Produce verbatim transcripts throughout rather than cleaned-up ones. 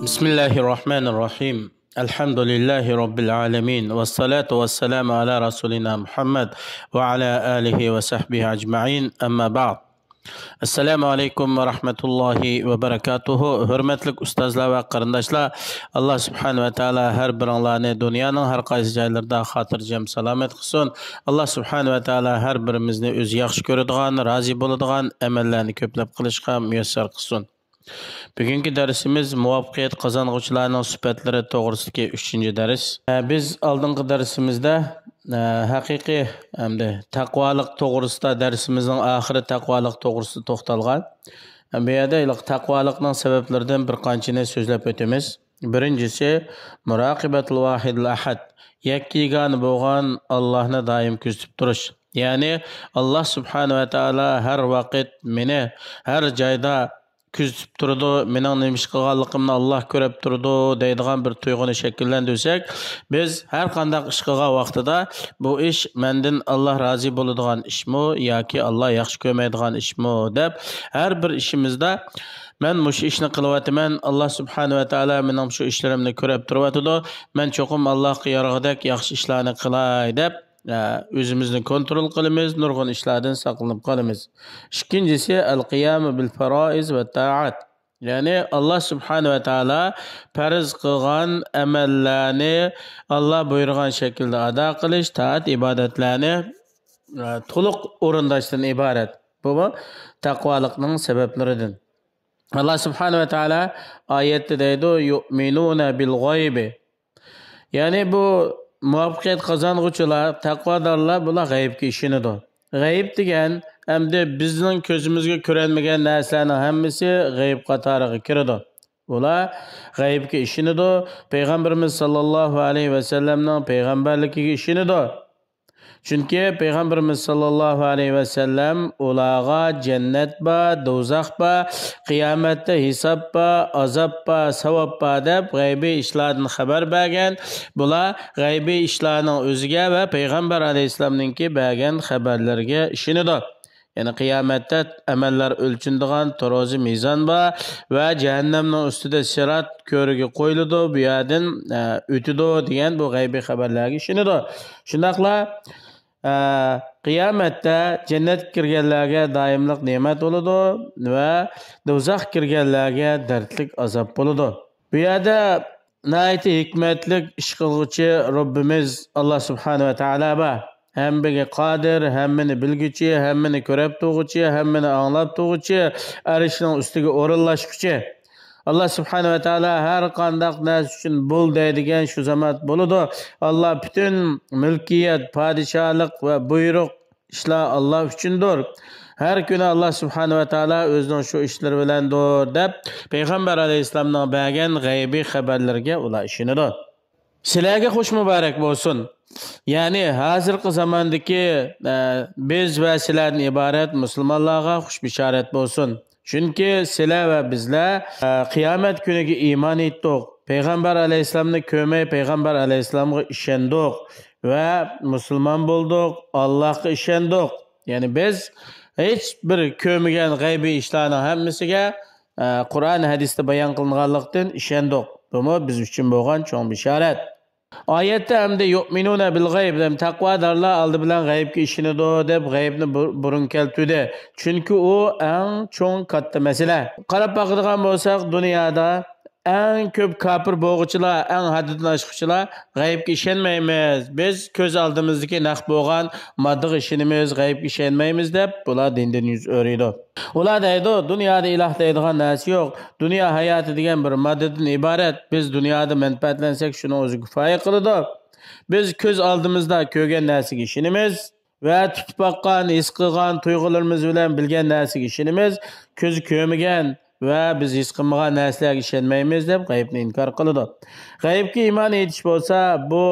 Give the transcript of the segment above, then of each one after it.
بسم الله الرحمن الرحيم. الحمد لله رب العالمين. والصلاة والسلام على رسولنا محمد وعلى آله وصحبه أجمعين. أما بعد. السلام عليكم ورحمة الله وبركاته. ھۆرمەتلىك ئۇستازلار ۋە قېرىنداشلار، ئاللا سۇبھانەھۇ ۋە تائالا ھەر بىرىڭلارنى دۇنيانىڭ ھەر قايسى جايلىرىدا خاتىرجەم سالامەت قىلسۇن. ئاللا سۇبھانەھۇ ۋە تائالا ھەر بىرىمىزنى ئۆزى ياخشى كۆرىدىغان، رازى بولىدىغان ئەمەللەرنى كۆپلەپ قىلىشقا مۇيەسسەر قىلسۇن. بۈگۈنكى دەرسىمىز مۇۋەپپەقىيەت قازانغۇچىلارنىڭ سۈپەتلىرى توغرىسىدىكى ئۈچىنچى دەرس. ئە، بىز ئالدىنقى دەرسىمىزدە، ئە، ھەقىقىي ھەمدە تەقۋالىق توغرىسىدا، دەرسىمىزنىڭ ئاخىرى تەقۋالىق توغرىسىدا توختالغان. ئە، بۇ يەردە ھېلىقى تەقۋالىقنىڭ سەۋەبلىرىدىن بىر قانچىنى سۆزلەپ ئۆتىمىز. بىرىنچىسى، مۇراقىبەتۇل ۋاھىدىل ئەھەد، يەككە يېگانە بولغان ئاللاھنى دائىم كۆزىتىپ تۇرۇش. يەنى، ئاللا سۇبھانەھۇ ۋە تائالا ھەر ۋاقىت مېنى ھەر جايدا كۆزىتىپ تۇرىدۇ، مېنىڭ نېمە ئىش قىلغانلىقىمنى ئاللا كۆرۈپ تۇرىدۇ دەيدىغان بىر تۇيغۇنى شەكىللەندۈرسەك، بىز ھەر قانداق ئىش قىلغان ۋاقتىدا، بۇ ئىش مەندىن ئاللا رازى بولىدىغان ئىشمۇ ياكى ئاللا ياخشى كۆرمەيدىغان ئىشمۇ دەپ، ھەر بىر ئىشىمىزدا، مەن مۇشۇ ئىشنى قىلىۋاتىمەن، ئاللا سۇبھانەھۇ ۋە تائالا مېنىڭ شۇ ئىشلىرىمنى كۆرۈپ تۇرۇۋاتىدۇ، مەن چوقۇم ئاللاغا يارىغۇدەك ياخشى ئىشلارنى قىلاي دەپ، ئە، ئۆزىمىزنى كونترول قىلىمىز، نۇرغۇن ئىشلاردىن ساقلىنىپ قالىمىز. ئىككىنچىسى، ئەل قىيامۇ بىل پارائىز ۋە تائات. يەنى، ئاللا سۇبھانەھۇ ۋە تائالا پەرز قىلغان ئەمەللەرنى ئاللا بۇيرۇغان شەكىلدە ئادا قىلىش، تائەت ئىبادەتلەرنى، ئە، تولۇق ئورۇنداشتىن ئىبارەت. بۇمۇ تەقۋالىقنىڭ سەۋەبلىرىدىن. ئاللا سۇبھانەھۇ ۋە تائالا ئايەتتە دەيدۇ، يۇئمىنۇنە بىل غەيبى. يەنى بۇ مۇۋەپپەقىيەت قازانغۇچىلار، تەقۋادارلار، بۇلار غەيىبكە ئىشىنىدۇ. غەيىب دېگەن ئەمدى بىزنىڭ كۆزىمىزگە كۆرۈنمىگەن نەرسىلەرنىڭ ھەممىسى غەيىب قاتارىغا كىرىدۇ. ئۇلار غەيىبكە ئىشىنىدۇ، پەيغەمبىرىمىز ساللاللاھۇ ئەلەيھى ۋەسەللەمنىڭ پەيغەمبەرلىكىگە ئىشىنىدۇ. چۈنكى پەيغەمبىرىمىز ساللاللاھۇ ئەلەيھى ۋەسەللەم ئۇلارغا جەننەت بار، دوزاخ بار، قىيامەتتە ھېساب بار، ئازاب بار، ساۋاب بار دەپ غەيبىي ئىشلاردىن خەۋەر بەرگەن. بۇلار غەيبىي ئىشلارنىڭ ئۆزىگە ۋە پەيغەمبەر ئەلەيھىسسالامنىڭكى بەرگەن خەۋەرلىرىگە ئىشىنىدۇ. يەنى قىيامەتتە ئەمەللەر ئۆلچىنىدىغان تورازى مىزان بار ۋە جەھەننەمنىڭ ئۈستىدە سىرات كۆرۈكى قويۇلىدۇ، بۇ يەردىن، ئە، ئۆتىدۇ دېگەن بۇ غەيبىي خەۋەرلەرگە ئىشىنىدۇ. شۇنداقلا، ئە، قىيامەتتە جەننەتكە كىرگەنلەرگە دائىملىق نېمەت بولىدۇ ۋە دوزاخقا كىرگەنلەرگە دەردلىك ئازاب بولىدۇ. بۇ يەردە ناھايىتى ھېكمەتلىك ئىش قىلغۇچى رەببىمىز ئاللا سۇبھانەھۇ ۋە تائالا بار. ھەممىگە قادىر، ھەممىنى بىلگۈچى، ھەممىنى كۆرۈپ تۇرغۇچى، ھەممىنى ئاڭلاپ تۇرغۇچى، ئەرشنىڭ ئۈستىگە ئورۇنلاشقۇچى. ئاللا سۇبھانەھۇ ۋە تائالا ھەر قانداق نەرسە ئۈچۈن بول دەيدىغان شۇ زامات بولىدۇ. ئاللا پۈتۈن مۈلكىيەت، پادىشاھلىق ۋە بۇيرۇق ئىشلار ئاللا ئۈچۈندۇر. ھەر كۈنى ئاللا سۇبھانەھۇ ۋە تائالا ئۆزىنىڭ شۇ ئىشلىرى بىلەندۇر دەپ، پەيغەمبەر ئەلەيھىسسالامنىڭ بەرگەن غەيبىي خەۋەرلىرىگە ئۇلار ئىشىنىدۇ. سىلەرگە خۇش مۇبارەك بولسۇن. يەنى ھازىرقى زاماندىكى، ئە، بىز ۋە سىلەردىن ئىبارەت مۇسۇلمانلارغا خۇش بېشارەت بولسۇن. چۈنكى سىلەر ۋە بىزلەر، ئە، قىيامەت كۈنىگە ئىمان ئېيتتۇق. پەيغەمبەر ئەلەيھىسسالامنى كۆرمەي، پەيغەمبەر ئەلەيھىسسالامغا ئىشەندۇق ۋە مۇسۇلمان بولدۇق، ئاللاھقا ئىشەندۇق. يەنى بىز ھېچ بىر كۆرمىگەن غەيبىي ئىشلارنىڭ ھەممىسىگە، ئە، قۇرئان ھەدىستە بايان قىلىنغانلىقتىن ئىشەندۇق. بۇمۇ بىز ئۈچۈن بولغان چوڭ بېشارەت. ئايەتتە ئەمدى يۇئمىنۇنە بىل غەيب، دەپ تەقۋادارلار ئالدى بىلەن غەيىبكە ئىشىنىدۇ دەپ غەيبنى بۇ-، بۇرۇن كەلتۈردى. چۈنكى ئۇ ئەڭ چوڭ كاتتا مەسىلە. قاراپ باقىدىغان بولساق، دۇنيادا ئەڭ كۆپ كاپىر بولغۇچىلار، ئەڭ ھەددىدىن ئاشقۇچىلار غەيبكە ئىشەنمەيمىز. بىز كۆز ئالدىمىزدىكى نەق بولغان ماددىغا ئىشىنىمىز، غەيبكە ئىشەنمەيمىز دەپ، بۇلار دىندىن يۈز ئۆرۈيدۇ. ئۇلار دەيدۇ، دۇنيادا ئىلاھ دەيدىغان نەرسە يوق. دۇنيا ھاياتى دېگەن بىر ماددىدىن ئىبارەت. بىز دۇنيادا مەنپەئەتلەنسەك، شۇنىڭ ئۆزى كۇپايە قىلىدۇ. بىز كۆز ئالدىمىزدا كۆرگەن نەرسىگە ئىشىنىمىز ۋە تۇتۇپ باققان، ھېس قىلغان تۇيغۇلىرىمىز بىلەن بىلگەن نەرسىگە ئىشىنىمىز. كۆز كۆرمىگەن ۋە بىز ھېس قىلمىغان نەرسىلەرگە ئىشەنمەيمىز دەپ غەيبنى ئىنكار قىلىدۇ. غەيبكە ئىمان ئېيتىش بولسا، بۇ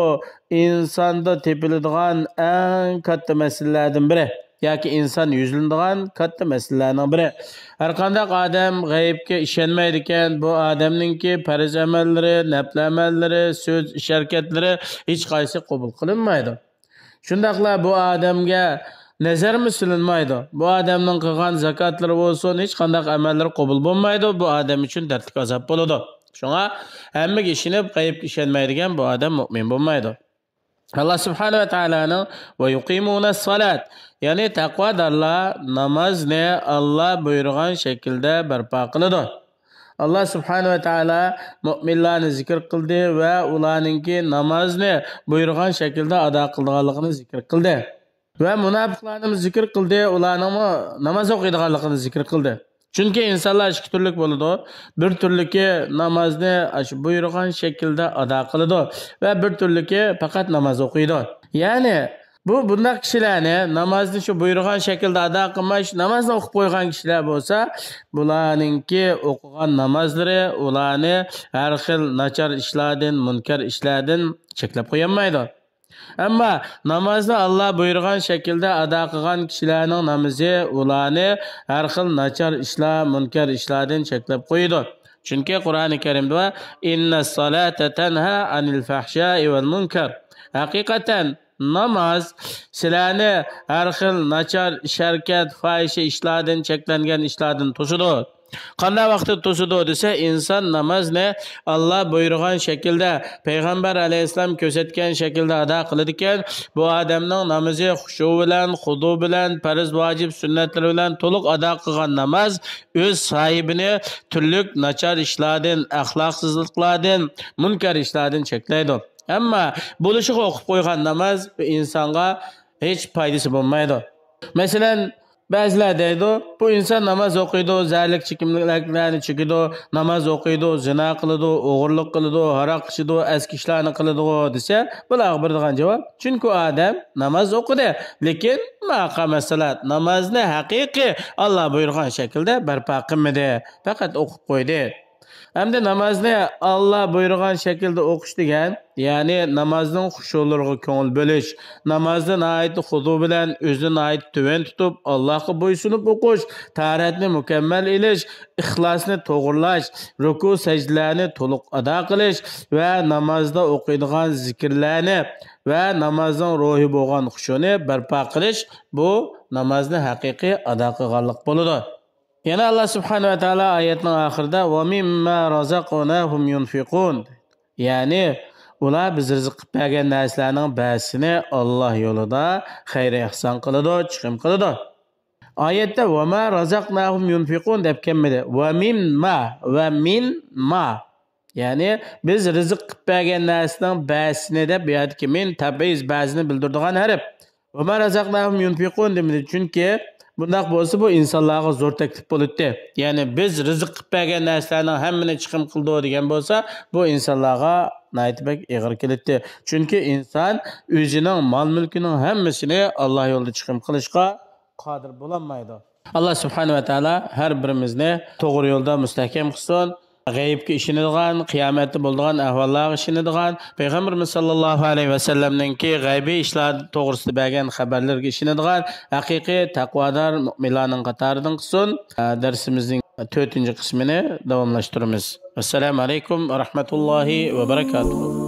ئىنساندا تېپىلىدىغان ئەڭ كاتتا مەسىلىلەردىن بىرى ياكى ئىنسان يۈزلىنىدىغان كاتتا مەسىلىلەرنىڭ بىرى. ھەرقانداق ئادەم غەيبكە ئىشەنمەيدىكەن، بۇ ئادەمنىڭكى پەرز ئەمەللىرى، نەپلى ئەمەللىرى، سۆز، ئىش ھەرىكەتلىرى ھېچقايسى قوبۇل قىلىنمايدۇ. شۇنداقلا بۇ ئادەمگە نەزەرمۇ سېلىنمايدۇ. بۇ ئادەمنىڭ قىلغان زاكاتلىرى بولسۇن، ھېچقانداق ئەمەللىرى قوبۇل بولمايدۇ. بۇ ئادەم ئۈچۈن دەردلىك ئازاب بولىدۇ. شۇڭا ھەممىگە ئىشىنىپ، غەيىبكە ئىشەنمەيدىكەن، بۇ ئادەم مۆمىن بولمايدۇ. ئاللا سۇبھانەھۇ ۋە تائالانىڭ «ۋە يۇقىمۇنەس سالات»، يەنى تەقۋادارلار نامازنى ئاللا بۇيرۇغان شەكىلدە بەرپا قىلىدۇ. ئاللا سۇبھانەھۇ ۋە تائالا مۆمىنلارنى زىكىر قىلدى ۋە ئۇلارنىڭكى نامازنى بۇيرۇغان شەكىلدە ئادا قىلىدىغانلىقىنى زىكىر قىلدى. ۋە مۇناپىقلارنىمۇ زىكىر قىلدى، ئۇلارنىڭمۇ ناماز ئوقۇيدىغانلىقىنى زىكىر قىلدى. چۈنكى ئىنسانلار ئىككى تۈرلۈك بولىدۇ. بىر تۈرلۈكى نامازنى ئاشۇ بۇيرۇغان شەكىلدە ئادا قىلىدۇ ۋە بىر تۈرلۈكى پەقەت ناماز ئوقۇيدۇ. يەنى بۇ بۇنداق كىشىلەرنى، نامازنى شۇ بۇيرۇغان شەكىلدە ئادا قىلماي، شۇ نامازنى ئوقۇپ قويغان كىشىلەر بولسا، بۇلارنىڭكى ئوقۇغان نامازلىرى ئۇلارنى ھەر خىل ناچار ئىشلاردىن، مۇنكەر ئىشلاردىن چەكلەپ قويالمايدۇ. ئەمما نامازنى ئاللا بۇيرۇغان شەكىلدە ئادا قىلغان كىشىلەرنىڭ نامىزى ئۇلارنى ھەر خىل ناچار ئىشلار، مۇنكەر ئىشلاردىن چەكلەپ قويىدۇ. چۈنكى قۇرئانى كەرىمدە بار، «ئىننەس سالاتە تەنھا ئانىل فەھشائى ۋەل مۇنكەر.» ھەقىقەتەن ناماز سىلەرنى ھەر خىل ناچار ئىش-ھەرىكەت، فاھىشە ئىشلاردىن، چەكلەنگەن ئىشلاردىن توسىدۇ. قانداق ۋاقىتتا توسىدۇ دېسە، ئىنسان نامازنى ئاللا بۇيرۇغان شەكىلدە، پەيغەمبەر ئەلەيھىسسالام كۆرسەتكەن شەكىلدە ئادا قىلىدىكەن، بۇ ئادەمنىڭ نامىزى خۇشۇ بىلەن، خۇدۇ بىلەن، پەرز، ۋاجىپ، سۈننەتلىرى بىلەن تولۇق ئادا قىلغان ناماز ئۆز ساھىبىنى تۈرلۈك ناچار ئىشلاردىن، ئەخلاقسىزلىقلاردىن، مۇنكەر ئىشلاردىن چەكلەيدۇ. ئەمما بولۇشىغا ئوقۇپ قويغان ناماز بۇ ئىنسانغا ھېچ پايدىسى بولمايدۇ. مەسىلەن، بەزىلەر دەيدۇ، بۇ ئىنسان ناماز ئوقۇيدۇ، زەھەرلىك چېكىملىكلەرنى چېكىدۇ، ناماز ئوقۇيدۇ، زىنا قىلىدۇ، ئوغرىلىق قىلىدۇ، ھاراق ئىچىدۇ، ئەسكى ئىشلارنى قىلىدۇ دېسە، بۇلارغا بېرىدىغان جاۋاب، چۈنكى ئۇ ئادەم ناماز ئوقۇدى، لېكىن ما ئەقامەس سالات، نامازنى ھەقىقىي ئاللا بۇيرۇغان شەكىلدە بەرپا قىلمىدى، پەقەت ئوقۇپ قويدى. ئەمدى نامازنى ئاللا بۇيرۇغان شەكىلدە ئوقۇش دېگەن، يەنى نامازنىڭ خۇشۇلىرىغا كۆڭۈل بۆلۈش، نامازدا ناھايىتى خۇزۇ بىلەن ئۆزىنى ناھايىتى تۆۋەن تۇتۇپ، ئاللاغا بويسۇنۇپ ئوقۇش، تاھارەتنى مۇكەممەل ئېلىش، ئىخلاسنى توغرىلاش، رۇكۇ سەجدىلەرنى تولۇق ئادا قىلىش ۋە نامازدا ئوقۇيدىغان زىكىرلەرنى ۋە نامازنىڭ روھى بولغان خۇشۇنى بەرپا قىلىش، بۇ نامازنى ھەقىقىي ئادا قىلغانلىق بولىدۇ. يەنە ئاللا سۇبھانەھۇ ۋە تائالا ئايەتنىڭ ئاخىرىدا، «ۋە مىمما رازاقناھۇم يۇنفىقۇن.» يەنى ئۇلار بىز رىزىق قىلىپ بەرگەن نەرسىلەرنىڭ بەزىسىنى ئاللا يولىدا خەير ئېھسان قىلىدۇ، چىقىم قىلىدۇ. ئايەتتە «ۋە ما رازاقناھۇم يۇنفىقۇن» دەپ كەلمىدى. «ۋە مىمما»، «ۋە مىن ما». يەنى بىز رىزىق قىلىپ بەرگەن نەرسىنىڭ بەزىسىنى دەپ، بۇ يەردىكى مىن تەبئىز، بەزىنى بىلدۈرىدىغان ھەرپ. «ۋە ما رازاقناھۇم يۇنفىقۇن» دېمىدى. چۈنكى بۇنداق بولسا، بۇ ئىنسانلارغا زور تەكلىپ بولاتتى. يەنى بىز رىزىق قىلىپ بەرگەن نەرسىلەرنىڭ ھەممىنى چىقىم قىلىدۇ دېگەن بولسا، بۇ ئىنسانلارغا ناھايىتى بەك ئېغىر كېلەتتى. چۈنكى ئىنسان ئۆزىنىڭ مال-مۈلكىنىڭ ھەممىسىنى ئاللا يولىدا چىقىم قىلىشقا قادىر بولالمايدۇ. ئاللا سۇبھانەھۇ ۋە تائالا ھەر بىرىمىزنى توغرا يولدا مۇستەھكەم قىلسۇن. غەيىبكە ئىشىنىدىغان، قىيامەتتە بولىدىغان ئەھۋاللارغا ئىشىنىدىغان، پەيغەمبىرىمىز ساللاللاھۇ ئەلەيھى ۋەسەللەمنىڭكى غەيبىي ئىشلار توغرىسىدا بەرگەن خەۋەرلىرىگە ئىشىنىدىغان ھەقىقىي تەقۋادار مۆمىنلارنىڭ قاتارىدىن قىلسۇن. دەرسىمىزنىڭ تۆتىنچى قىسمىنى داۋاملاشتۇرىمىز. ۋەسسالامۇ ئەلەيكۇم ۋە رەھمەتۇللاھى ۋە بەرەكاتۇھۇ.